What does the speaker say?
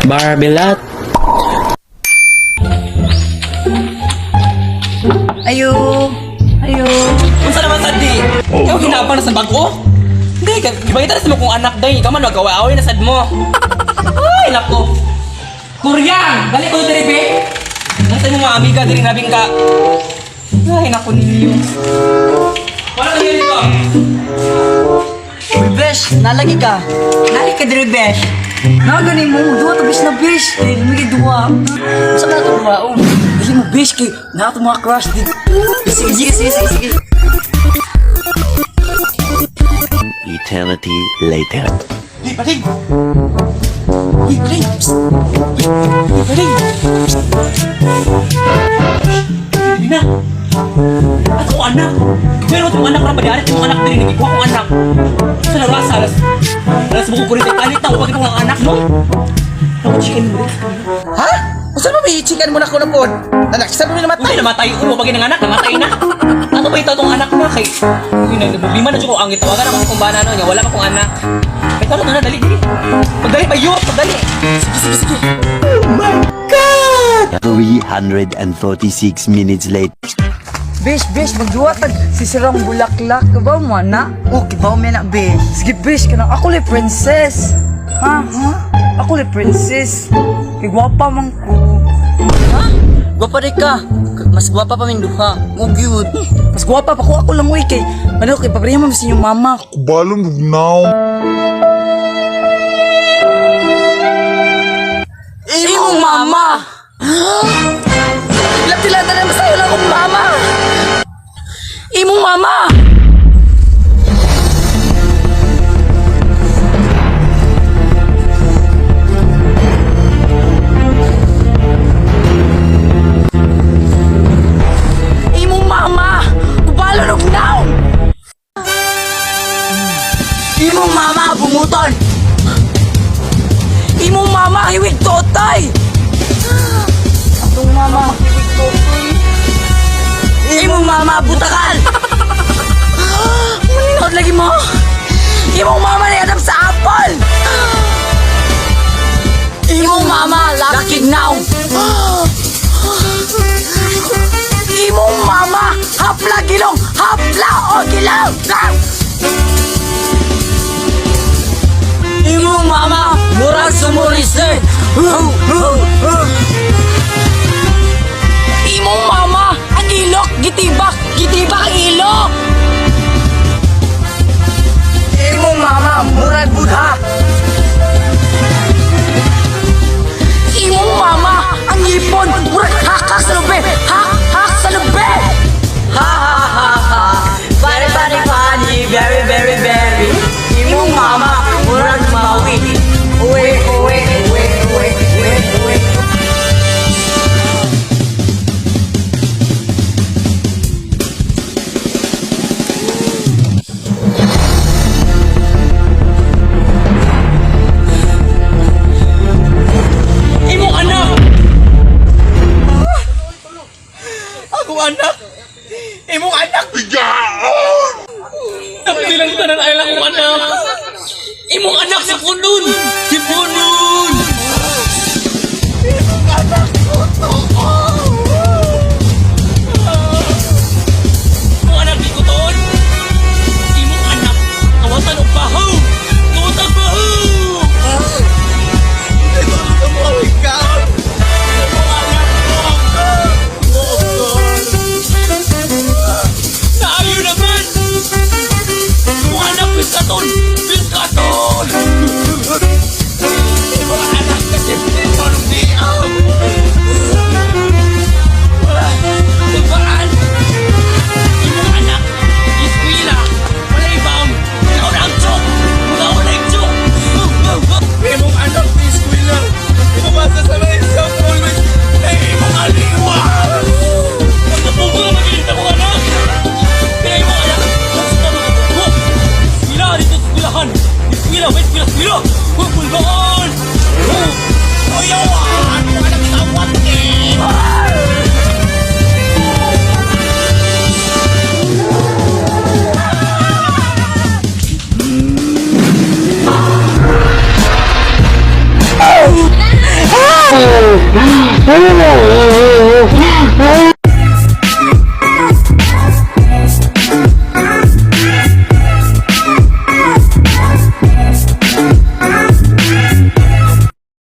Barbilat. Ayo! Ayo! Unsa naman sad di? Ikaw hinabang na sa bag-o? Hindi, gibangita na sa mo kung anak day. Ikaw man magawa-away na sad mo. Ay, nako. Kuryang! Dali ko diri, be. Nasa imong mga amiga diri nabing ka. Ay, nako ninyo. Wala ka dito. Uy, besh! Nalagi ka! Nali ka diri, besh. Nagani mo! Duwa to, besh na, besh! Kay lumigay duwa. Sa ka to ba? Oh. Dili mo, besh! Kay naa to mga crush dito. Sige, sige, sige, sige, sige. Eternity later. Hey, paring! Uy, paring! Psst! Uy, paring! Psst! Dili na! At akong anak! Pero itong anak na ba? Itong anak din, nagikuha kong anak. Sa narasa, alas... Alas buko ko rin. Kalit na, huwag itong anak, no? Ako, chicken mo rin. Ha? Usa mo may chicken mo na ko na pod. Nanak, sa mo namatay. Uy, namatay. Uy, mabagin ng anak, namatay na. Ano ba ito itong anak na? Kay... Uy, problema na dyan ko. Ang itawagan ako kung bana, no? Nga, wala pa kong anak. Ay, tara, na, dali, dali. Pagdali pa, yun! Pagdali! Sige, sige, sige. 346 minutes later. Besh, besh! Magduwa tag sisirang bulaklak. Kabaw mo, na? Oh, kibaw me na, besh. Sige, besh! Kanang ako le princess! Ha? Ha? Ako le princess! Kay gwapa man ko. Ha? Gwapa rin ka. Mas gwapa pa min duha. Mo gyud. Mas gwapa pa ko ako lang uy kay ano kay pareha man sa inyong mama. Kubalong bugnaw. Imong mama. Lati-lata na masayo lang akong mama. Imong mama. Imong mama. Kubalo og naong. Imong mama bumuton. Imong mama hiwig totay. Atong mama hiwig totoy. Imong mama butakal. Maninod lagi mo. Imong mama ni Adam sa apple. Imong mama lakig naong. Imong mama hapla gilong hapla o gilong. Ah! Imong mama murag sumurisir. Imong mama ang ilok gitibak gitibak ang ilok. Imong mama murag budha. Imong mama ang ipon murag hakak sa lube hak hak sa lube. Ha ha ha ha. Funny, funny, funny, very, very, very. Imong mama murag mawi. Uwe, uwe, uwe, uwe, uwe, uwe. Imong anak! Ako anak! Imong anak! Igaon! Tapos silang tanan ay lang akong anak! Imong anak si Punun! Si Punun! Imong anak di ko toon! Imong anak! Kawatan og baho! Kawatan baho! Naayo naman! Imong anak, piskaton! Piskaton! Oh!